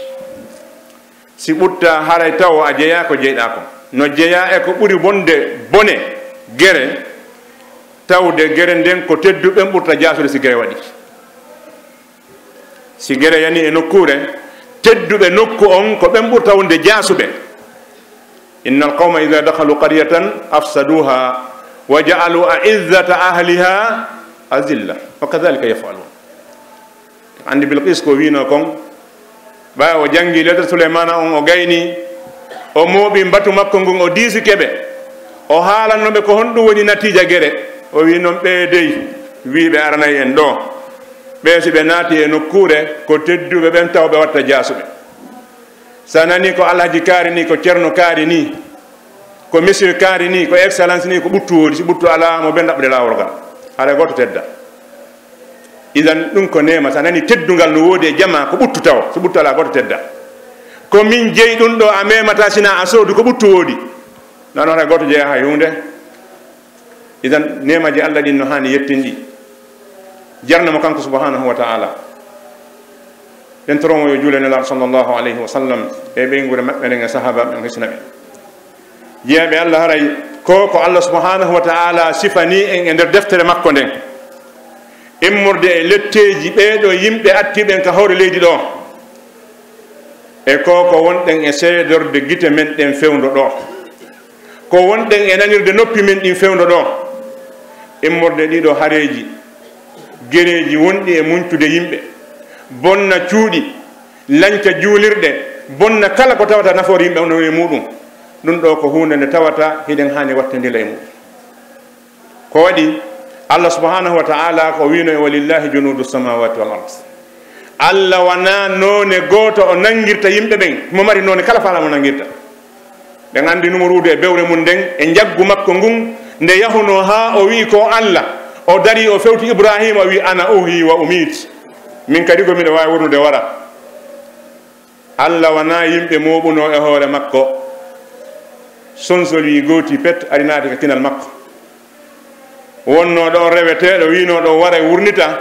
Si ɓuttaa, haray tawo a jeyaa ko jeyɗaa kon. No jeyaa e ko ɓuri bonde bone gere, tawde gere nden ko tedduɓe ɓen ɓurta jaasude si gere waɗii. Si gere yanii e nokkuure, tedduɓe nokku on ko ɓen ɓurta wonde jaasuɓe. إن القوم إذا دخلوا قرية أفسدوها وجعلوا أعزة أهلها أذلة وكذلك يفعلون. Anndi Bilqis ko wi'unoo kon, ɓay o janngi Lettre Suleymaana on, o gaynii, o mooɓi mbatu makko ngun, o diisike ɓe, o haalanno ɓe ko honɗum woni natiija gere. O wi'i non, ɓee dey, wi'i ɓe aranay en ɗoo. Ɓee si ɓe naati e nokkuure, ko tedduɓe ɓen taw ɓe watta jaasuɓe. Si a nanii ko Alhaji kaari nii, ko Cerno kaari nii, ko Monsieur kaari nii, ko Excellence nii, ko ɓuttu woodi. Si ɓuttu alaa, mo ɓen ɗaɓɓude laawol ngal. Haray gooto tedda. Idan, ɗum ko neema. Si a nanii teddungal no woodi e jamaa, ko ɓuttu taw. Si ɓuttu alaa, gooto tedda. Ko min jeyi ɗum ɗoo, a meemataa sinaa a soodu, ko ɓuttu woodi. Non, haray gooto jeyaa hay huunde. Idan, neemaaji Allah ɗin no haani yettinɗi. Jarna mo kanko subhanahu wa ta'ala. Ɗen toromo yo juule Nelaaɗo sallallahu alayhi wa sallam e ɓeynguure maɓɓe nden e sahaaba ɓen, hisna ɓe. Jeyaaɓe Allah, haray ko ko Allah subhanahu wa ta'ala sifanii en e nder deftere makko nden. Immorde e letteeji ɓee ɗoo yimɓe attii ɓen ka hoore leydi ɗoo. E ko ko wonɗen e seedorde gite men ɗen fewndo ɗoo. Ko wonɗen e nanirde noppi men ɗin fewndo ɗoo. Immorde ɗii ɗoo hareeji, gereeji wonɗi e muncude yimɓe, bonna cuuɗi, lanca juulirɗe, bonna kala ko tawata nafoore yimɓe on e muɗum. Ɗum ɗoo ko huunde nde tawata hiɗen haani wattondira e muɗum. Ko waɗi, Allah subhanahu wa ta'ala ko wi'unoo en, "Walillahi junuudu samawati wal ard." Allah wanaa noone gooto o nangirta yimɓe ɓen, mo mari noone kala faalaa mo nangirta. Ɓen anndi numuruudu e bewre mum nden, e njaggu makko ngun, nde yahunoo haa o wi'i ko Allah, o darii o fewti Ibraahiima, o wi'i, "Ana uhyi wa umiit." Min kadi ko miɗo waawi wurnude wara. Alla wanaa yimɓe mooɓunoo e hoore makko, sonsolii gooti pet, ari naati ka kinal makko. Wonnoo ɗon reweteeɗo, wiinoo ɗon waray wurnita,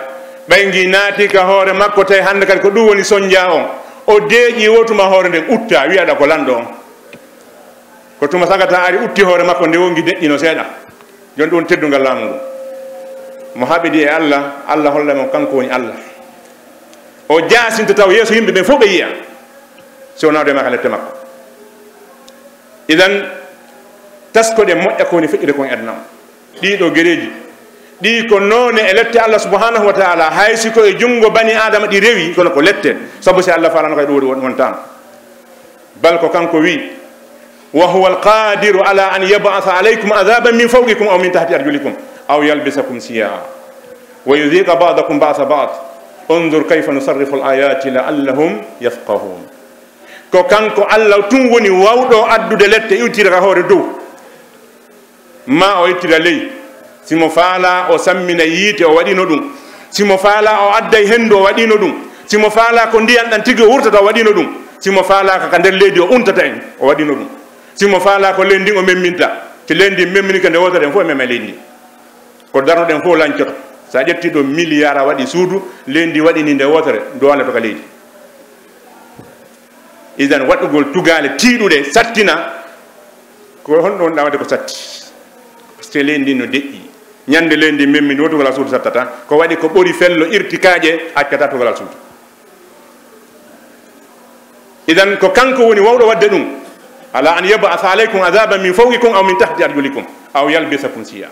ɓay ngii naati ka hoore makko, tawi hannde kadi ko ɗum woni sonjaa on. O deeƴii woo tuma hoore nden utta, wi'aɗa ko lanɗo on. Ko tuma sagata ari utti hoore makko, nde wongi deƴƴino seeɗa. Jon ɗum teddungal laamu ngun. Mo haɓidi e Alla, Alla holla mo kanko woni Alla. O jaasinta taw yeeso yimɓe ɓen fof ɓe yi'a. Si wonaa ɗo e maa ka lette makko. Idan, taskoɗen moƴƴa ko woni feƴƴude kon e aduna on. Ɗii ɗoo gereeji, ɗii ko noone e lette Alla subhanahu wa ta'ala, hay si ko e junngo bani Aadama ɗi rewi, kono ko lette. Sabu si Alla faalano kay ɗum woni won-, wontaano. Bal ko kanko wi'i, "Wa huwa al-qadiru ala an yab'atha alaykum adhaban min fawqikum aw min tahti arjulikum aw yalbisakum shiya'a wa yudhiqa ba'dakum ba'sa ba'd. Unzur kayfa nusarrifu al-ayati la'allahum yafqahun." Ko kanko Alla tun woni wawɗo addude lette iwtira ka hoore dow. Maa o ittira ley. Si mo faalaa o sammina yiite, o waɗino ɗum. Si mo faalaa o adday henndu, o waɗino ɗum. Si mo faalaa ko ndiyan ɗan tigi o wurtata, o waɗino ɗum. Si mo faalaa ko ka nder leydi o untata en, o waɗino ɗum. Si mo faalaa ko leydi ndin o memminta, Si leydi ndin memminike nde wootere, en fof en mema leydi ndin. Ko darnuɗen fof lancoto. So a ƴetti ɗo miliyaar a waɗi suudu, leydi ndin waɗi ni nde wootere, ndu waaloto ka leydi. Idan waɗugol tugaale tiiɗuɗe, sattina, ko honɗun wonɗaa waɗde ko satti? Parce que leydi ndin no deƴƴi. Ñande leydi ndin memmi, wotugol a suudu sattata. Ko waɗi ko ɓuri fello irti kaaƴe, accata tugol a suudu. Idan ko kanko woni wawɗo waɗde ɗun. Ala an yab'atha alaykum adhaban min fawqikum aw min tahti arjulikum aw yalbisakum shiya.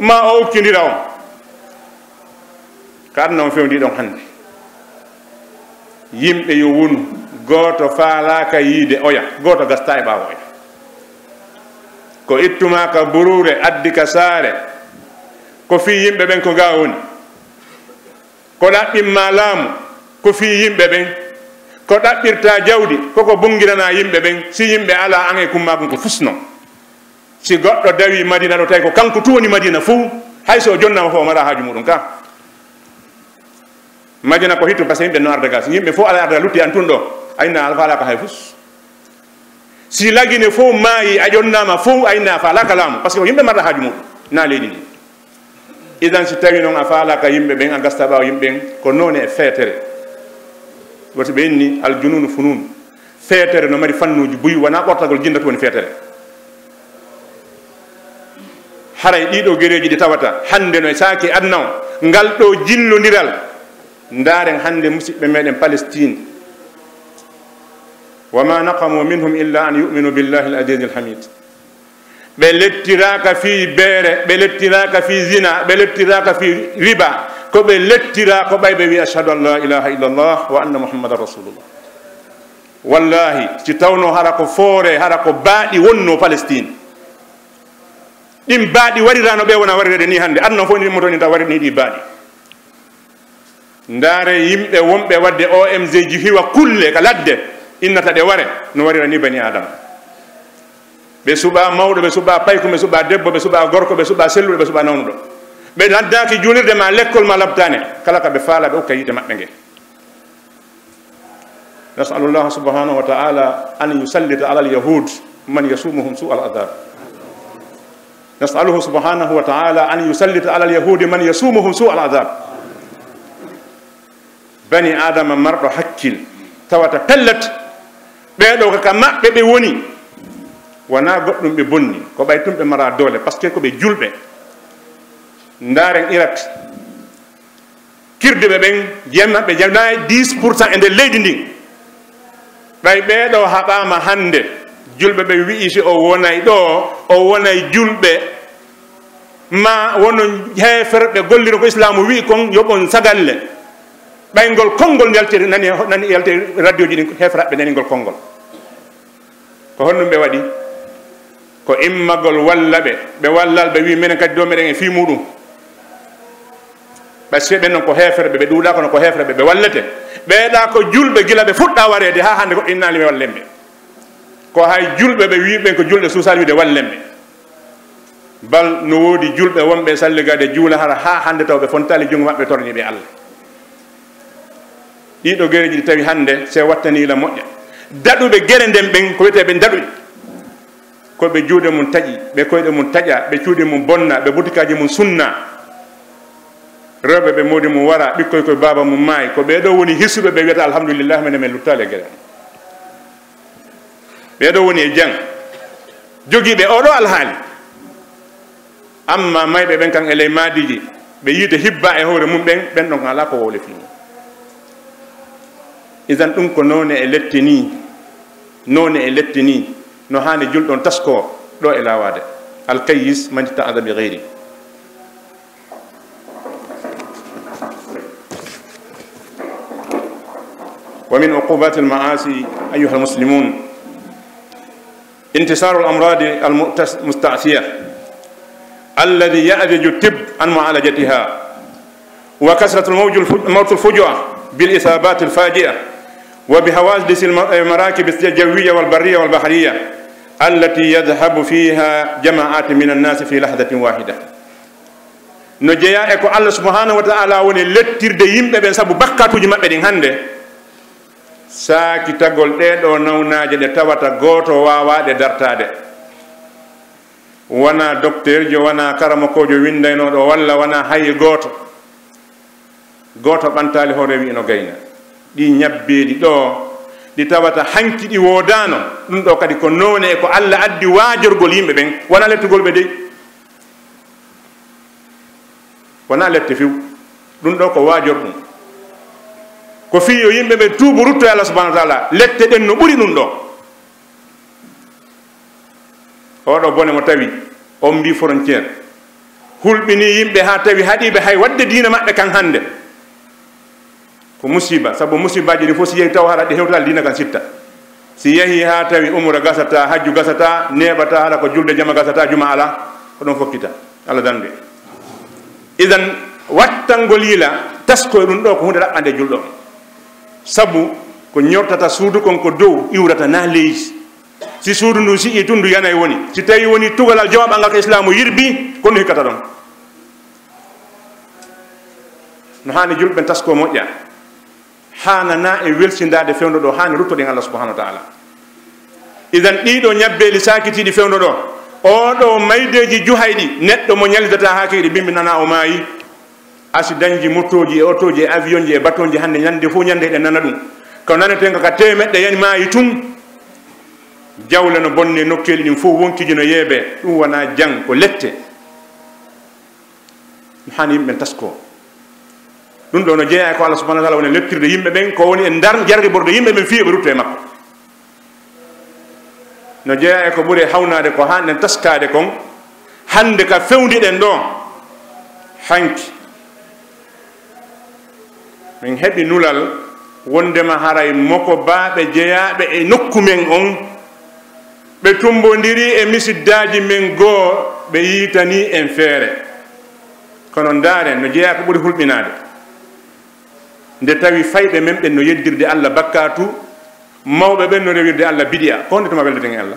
Ma o ukkindira on. Ka aduna on fewndi ɗon hande. Yimɓe yo wonu, gooto faalaaka yiide oya, gooto gasta e ɓaawo oya. Ko ittuma ka buruure, addi ka saare, ko fii yimɓe ɓen ko ga woni. Ko ɗaɓɓin ma laamu, ko fii yimɓe ɓen. Ko ɗaɓɓirta jawdi, ko ko bungiranaa yimɓe ɓen. Si yimɓe alaa, an e kummaagun ko fusno. Si goɗɗo dawi Madina ɗo, tawi ko kanko tun woni Madina fow, hay so o jonnaama fow, o maraa haaju muɗum ka. Madina ko hitun, parce que yimɓe no arda ga. Si yimɓe fow alaa arda, lutti an tun ɗo, a inna a faalaaka hay fus. Si Lagine fow maayi, a jonnaama fow, a inna a faalaaka laamu, parce que ko yimɓe marɗa haaju muɗum, na leydi ndi. Idan si tawi non a faalaaka yimɓe ɓen, a gasta ɓaawo yimɓe ɓen, ko noone e feetere. Woti ɓe inni al jununu funun. Feetere no mari fannuuji buy, wonaa ɓortagol jinda tun woni feetere. Haray ɗii ɗoo gereeji ɗi tawata hande no e saaki aduna on, ngal ɗoo jillondiral. Ndaaren hande musiɓɓe meɗen Palestine. Wa ma naqamu minhum illa an yu'minu billahi al-azizi al-hamid. Ɓe lettiraaka fii beere, ɓe lettiraaka fii zina, ɓe lettiraaka fii riba. Ko ɓe lettiraa ko ɓay ɓe wi'i, "Ashhadu an la ilaha illallah wa anna Muhammadan rasulullah." Wallahi, si tawno hara ko foore, hara ko baaɗi wonno Palestine. Ɗin baaɗi warirano ɓe wona warirede ni hande. Aduna fof ni immoto ni taw warir ni ɗi baaɗi. Ndaare yimɓe wonɓe waɗde O M G ji hiwa kulle ka ladde, innata ɗe ware, no warira ni bani Adama. Ɓe suɓaa mawɗo, ɓe suɓaa payko, ɓe suɓaa debbo, ɓe suɓaa gorko, ɓe suɓaa selluɗo, ɓe suɓaa nawnuɗo. Ɓe laddaaki juulirde ma lekkol ma labtaane, kala ka ɓe faalaa ɓe okka yiite maɓɓe nge. نسأل الله سبحانه وتعالى أن يسلط على اليهود من يسومهم سوء العذاب. نسأله سبحانه وتعالى أن يسلط على اليهود من يسومهم سوء العذاب. Bani Aadama marɗo hakkil tawata pellet, ɓee ɗoo ko ka maɓɓe ɓe woni, wonaa goɗɗum ɓe bonni, ko ɓay tun ɓe maraa doole, parce que ko ɓe julɓe. Ndaaren Irak, kirduɓe ɓen, jiyam maɓɓe janaay dix pour cent e nder leydi ndin. Ɓay ɓee ɗoo haɓaama hande, julɓe ɓen wi'i si o wonay ɗoo, o wonay julɓe, ma wono heeferɓe golliro ko Islaamu wi'i kon, yoɓon sagalle. Ɓay ngol konngol yaltiri, nani, nani yaltiri radioji ɗin, heeferɓe nani ngol konngol. Ko honɗum ɓe waɗi? Ko immagol walla ɓe, ɓe wallal ɓe wi'i, "Menen kadi ɗoo meɗen e fii muɗum." Ɓay si ɓen non ko heeferɓe, ɓe ɗuuɗaa kono ko heeferɓe, ɓe wallete. Ɓee ɗaa ko julɓe gila ɓe fuɗɗaa wareede haa hannde goɗɗo innaali mi wallen ɓe. Ko hay julɓe ɓe wi'i ɓen ko julɓe suusaali wi'ude wallen ɓe. Bal no woodi julɓe wonɓe e salligaade juula hara haa hannde taw ɓe fontaali junngo maɓɓe torni ɓe Allah. Ɗii ɗoo gereeji ɗi tawi hannde si a wattanii la moƴƴa. Daɗuɓe gere nden ɓen ko wiyetee ɓen daɗuɓe. Ko ɓe juuɗe mun taƴi, ɓe koyɗe mun taƴa, ɓe cuuɗi mun bonna, ɓe butikaaji mun sunna. Rewɓe ɓe moodi mun wara, ɓikkoy koy baaba mun maayi. Ko ɓee ɗoo woni hisuɓe ɓe wiyata alhamdulillah menen men luttaali e gere. Ɓee ɗoo woni e jam. Jogiiɓe oo ɗoo alhaali. Amma mayɓe ɓen kan e ley maadiiji, ɓe yiite hibbaa e hoore mun ɓen, ɓen ɗon alaa ko wowle fii mun. Idan ɗum ko noone e lette nii, noone e lette nii, no haani julɗo on taskoo ɗoo e laawaade. Alkayyis man ittaada bi gayri. ومن عقوبات المعاصي أيها المسلمون انتشار الأمراض المستعصية الذي يعجز الطب عن معالجتها، وكثرة الموت الفجأة بالإصابات الفاجئة، وبحوادث المراكب الجوية والبرية والبحرية التي يذهب فيها جماعات من الناس في لحظة واحدة. No jeyaa e ko Allah subhanahu wa ta'ala woni lettirde yimɓe ɓen sabu bakkatuuji maɓɓe ɗin hannde, saakitagol ɗee ɗoo nawnaaje ɗe tawata gooto waawaa ɗe dartaade. Wanaa dokteerjo, wanaa karamokoojo winndaynooɗo, walla wanaa hay gooto. Gooto ɓantaali hoore wi'i no gayna. Ɗii ñabbeeli ɗoo, ɗi tawata hanki ɗi woodaano, ɗun ɗoo kadi ko noone e ko Alla addi waajorgol yimɓe ɓen, wanaa lettugol ɓe dey. Wanaa lette few. Ɗun ɗoo ko waajorɗun. Ko fii yo yimɓe ɓen tuubu, rutto e Alla subhanahu wa taala. Lette ɗen no ɓuri ɗun ɗoo. Oo ɗoo bone mo tawi, on mbii frontière, hulɓinii yimɓe haa tawi haɗii ɓe hay waɗde diina maɓɓe kan hannde. Ko musiba, sabu musibaaji ɗin fof si yehi taw hara ɗi hewtaali diina kan sitta. Si yehi haa tawi umra gasata, hajju gasata, neeɓata, hara ko julde jama gasata, juma alaa, ko ɗon fokkita. Alla dandu en. Idan, wattangol yila, taskoy ɗun ɗoo ko huunde raɓɓande julɗo on. Sabu ko ñortata suudu kon ko dow iwrata naa leydi. Si suudu ndun si'ii tun, ndu yanay woni. Si tawii wonii tugalal jooɓangal ko Islaamu yirbii, ko honɗun hikkata ɗon? No haani julɓe ɓen taskoo moƴƴa. Haananaa en welsindaade fewndo ɗoo, haani ruttoɗen Alla subhanahu wa taala. Idan ɗii ɗoo ñabbeeli saakitiiɗi fewndo ɗoo, oo ɗoo maydeeji juhayɗi, neɗɗo mo ñallidataa haa kiiɗi bimbi nanaa o maayi. Asidanji motooji e otooji e avionji e batonji hannde ñande fof ñande eɗen nana ɗun. Ko nanetee ko ka teemeɗɗe yani maayi tun. Jawle no bonnee nokkeeli ɗin fof, wonkiiji no yeebee. Ɗun wanaa jan, ko lette. No haani yimɓe ɓen taskoo. Ɗun ɗoo no jeyaa e ko Alla subhanahu wa taala woni lettirde yimɓe ɓen, ko woni e ndar jargiborde yimɓe ɓen fii yo ɓe rutto e makko. No jeyaa e ko ɓuri hawnaade ko haanɗen taskaade kon, hannde ka fewndiɗen ɗoo, hanki min heɓi nulal wonndema haray mokobaaɓe jeyaaɓe e nokku men on, ɓe tummbondirii e misiddaaji men goo, ɓe yiitanii en feere. Kono ndaaren, no jeyaa ko ɓuri hulɓinaade. Nde tawi fayɓe men ɓen no yeddirde Alla bakkaatu, mawɓe ɓen no rewirde Alla bidi'a, ko honde tuma weldeten e Alla?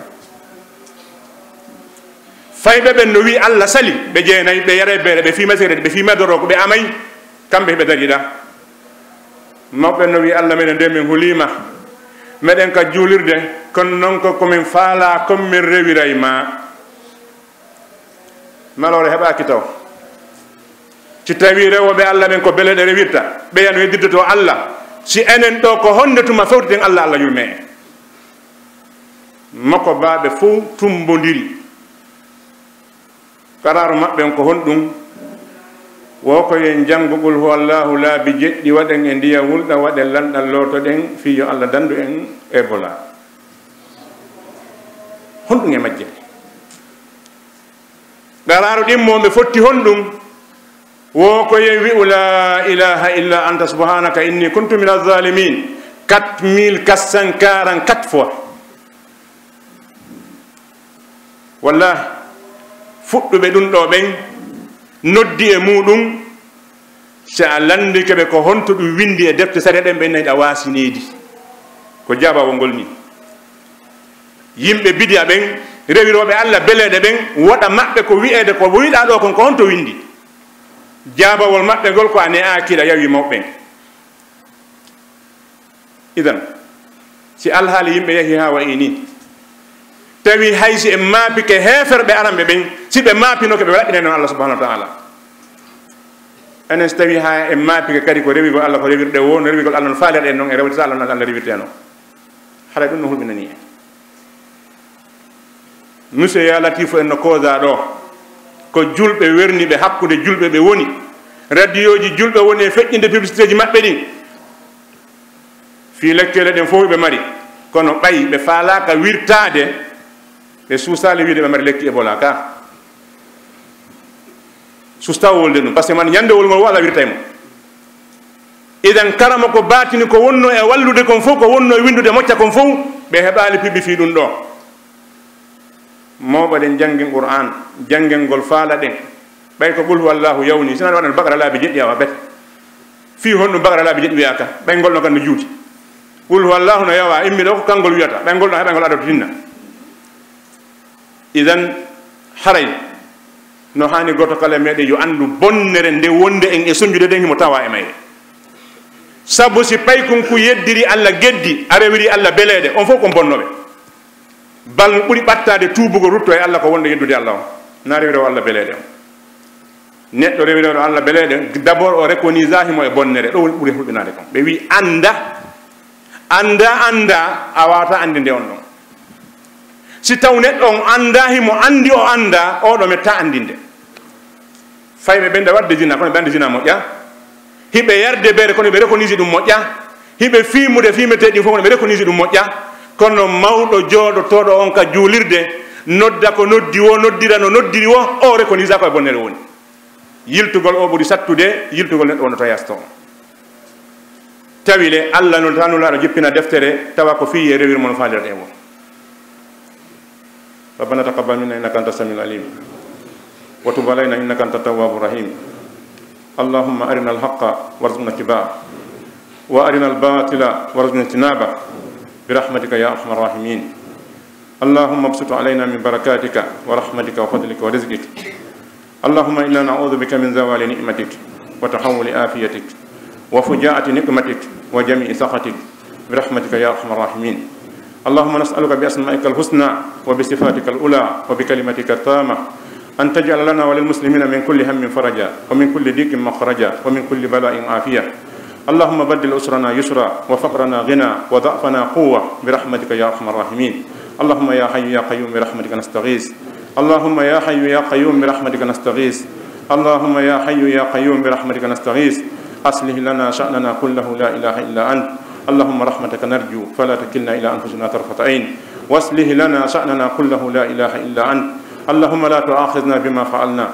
Fayɓe ɓen no wi'i Alla sali, ɓe jeenay, ɓe yaray beere, ɓe fii masere, ɓe fii madoroko, ɓe amay, kamɓe hiɓe dariɗa. Mawɓe ɓen no wi'i Alla, menen de min huliima, meɗen ka juulirde, kono non ko ko min faalaa kon min rewiray ma. Maloore heɓaaki taw. Si tawii rewooɓe Alla ɓen ko beleeɗe rewirta, ɓeya no yeddirde to Alla, si enen ɗoo ko honde tuma fewteten Alla, Alla yurmee en? Mokobaaɓe fow tummbondiri. Qaraaru maɓɓe on ko honɗun? Wo ko yo en janngu Qul huwallaahu laabi jeɗɗi, waɗen e ndiyan wulɗan, waɗen lanɗan, lootoɗen, fii yo Alla dandu en Ebola. Honɗun e majje? Qaraaru ɗimmo on ɓe fotti honɗun? Wo ko yo en wi'u, "Laa ilaaha illa anta subhaanaka inni kuntu mina zaalimiin." Quatre mille quatre cent quarante-quatre fois. Wallaahi, fuɗɗuɓe ɗun ɗoo ɓen noddi e muuɗun, si a lanndike ɓe ko honto ɗun winndi e defte sariya ɗen, ɓen nayi ɗa waasi needi. Ko jaabawol ngol nii. Yimɓe bidi'a ɓen, rewirooɓe Alla beleeɗe ɓen, woɗa maɓɓe ko wi'eede ko wi'ɗaa ɗoo kon, ko honto winndi? Jaabawol maɓɓe ngol ko a ne'aaki, ɗa yawi mawɓe ɓen. Idan, si alhaali yimɓe yahii haa wa'ii nii, tawi hay si en maapike heeferɓe aranɓe ɓen, si ɓe maapinoke, ɓe laɓɓinay non Alla subhaanahu wa ta'aala. Enen, si tawii haa en maapike kadi ko rewirgol Alla, ko rewirɗe woo, no rewirgol Alla no faalirɗen non, en rewtata Alla no Alla rewirtee non, haray ɗun no hulɓinanii en. Monsieur Ya Latifu en no koosaa ɗoo, ko julɓe werni ɓe, hakkunde julɓe ɓe woni. Radiyooji julɓe woni e feƴƴinde publicitéeji maɓɓe ɗin. Fii lekkeele ɗen fow ɓe mari, kono ɓay ɓe faalaaka wirtaade, ɓe suusaali wiide ɓe mari lekki Ebola ka. Suustaa wolde ɗun, parce que man ñande wol ngol wala wirtay mo. Idan, karamoko baatini ko wonnoo e wallude kon fow, ko wonnoo e winndude mocca kon fow, ɓe heɓaali piɓɓi fii ɗun ɗoo. Mawɓe ɗen janngin Qur'aan, janngingol faala ɗen. Ɓay ko Qul huwallaahu yawnii, si wanaa waɗan Baqara laabi jeɗɗi awa bet. Fii honɗun Baqara laabi jeɗɗi wi'aaka? Ɓay ngol no kan no juuti. Qul huwallaahu no yawaa, immi ɗoo ko kangol wi'ata. Ɓay ngol no heɓa ngol ado tinna. Idan, haray no haani gooto kala e meɗen yo anndu bonnere nde wonde en e sonjude ɗen himo tawaa e mayre. Sabu si paykunku yeddiri Alla geddi, a rewiri Alla beleeɗe, on fow kon bonnooɓe. Bal mo ɓuri ɓattaade tuubugol rutto e Alla ko wonde yeddude Alla on. Na rewira o Alla beleeɗe on. Neɗɗo rewira o Alla beleeɗe, d'abord o reconnaîtra himo e bonnere. Ɗo woni ɓuri hulɓinaade kon. Ɓe wi'i, "Annda, annda, annda, a waawataa anndinde on ɗon." Si taw neɗɗo on annda himo anndi o annda, o ɗo metta anndinde. Fay ɓe ɓen ɗa waɗde zina, kono ɓe anndi zina moƴƴa. Hiɓe yarde beere, kono ɓe reconnaîtri ɗum moƴƴa. Hiɓe fiimude fiimetee ɗin fof, kono ɓe reconnaîtri ɗum moƴƴa. Kono mawɗo jooɗotooɗo on ka juulirde, nodda ko noddi woo, noddira no noddiri woo, o reconnaîtri ko e bonnere woni. Yiltugol o ɓuri sattude yiltugol neɗɗo wonɗo to yasto on. Tawi le, Alla no, tan Nulaaɗo jippina deftere, tawa ko fii e rewirmo no faalirɗen woo. ربنا تقبل منا إنك أنت السميع العليم وتب علينا إنك أنت التواب الرحيم. اللهم أرنا الحق وارزقنا اتباعه وأرنا الباطل وارزقنا اجتنابه برحمتك يا أرحم الراحمين. اللهم ابسط علينا من بركاتك ورحمتك وفضلك ورزقك. اللهم إنا نعوذ بك من زوال نعمتك وتحول عافيتك وفجاءة نقمتك وجميع سخطك برحمتك يا أرحم الراحمين. اللهم نسألك بأسمائك الحسنى وبصفاتك العلى وبكلمتك التامة أن تجعل لنا وللمسلمين من كل هم فرجا ومن كل ضيق مخرجا ومن كل بلاء عافية. اللهم بدل عسرنا يسرا وفقرنا غنى وضعفنا قوة برحمتك يا أرحم الراحمين. اللهم يا حي يا قيوم برحمتك نستغيث. اللهم يا حي يا قيوم برحمتك نستغيث. اللهم يا حي يا قيوم برحمتك نستغيث. أصلح لنا شأننا كله لا إله إلا أنت. اللهم رحمتك نرجو فلا تكلنا إلى أنفسنا طرفة عين. وأصلح لنا شأننا كله لا إله إلا أنت. اللهم لا تؤاخذنا بما فعلنا.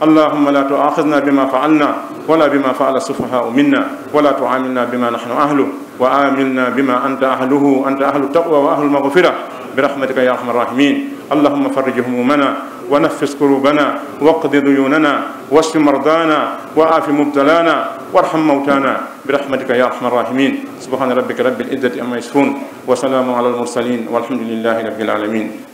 اللهم لا تؤاخذنا بما فعلنا ولا بما فعل السفهاء منا ولا تعاملنا بما نحن أهله وعاملنا بما أنت أهله، أنت أهل التقوى وأهل المغفرة برحمتك يا أرحم الراحمين. اللهم فرج همومنا ونفس كروبنا واقض ديوننا واشف مرضانا وعاف مبتلانا وارحم موتانا برحمتك يا أرحم الراحمين. سبحان ربك رب العزة عما يصفون وسلام على المرسلين والحمد لله رب العالمين.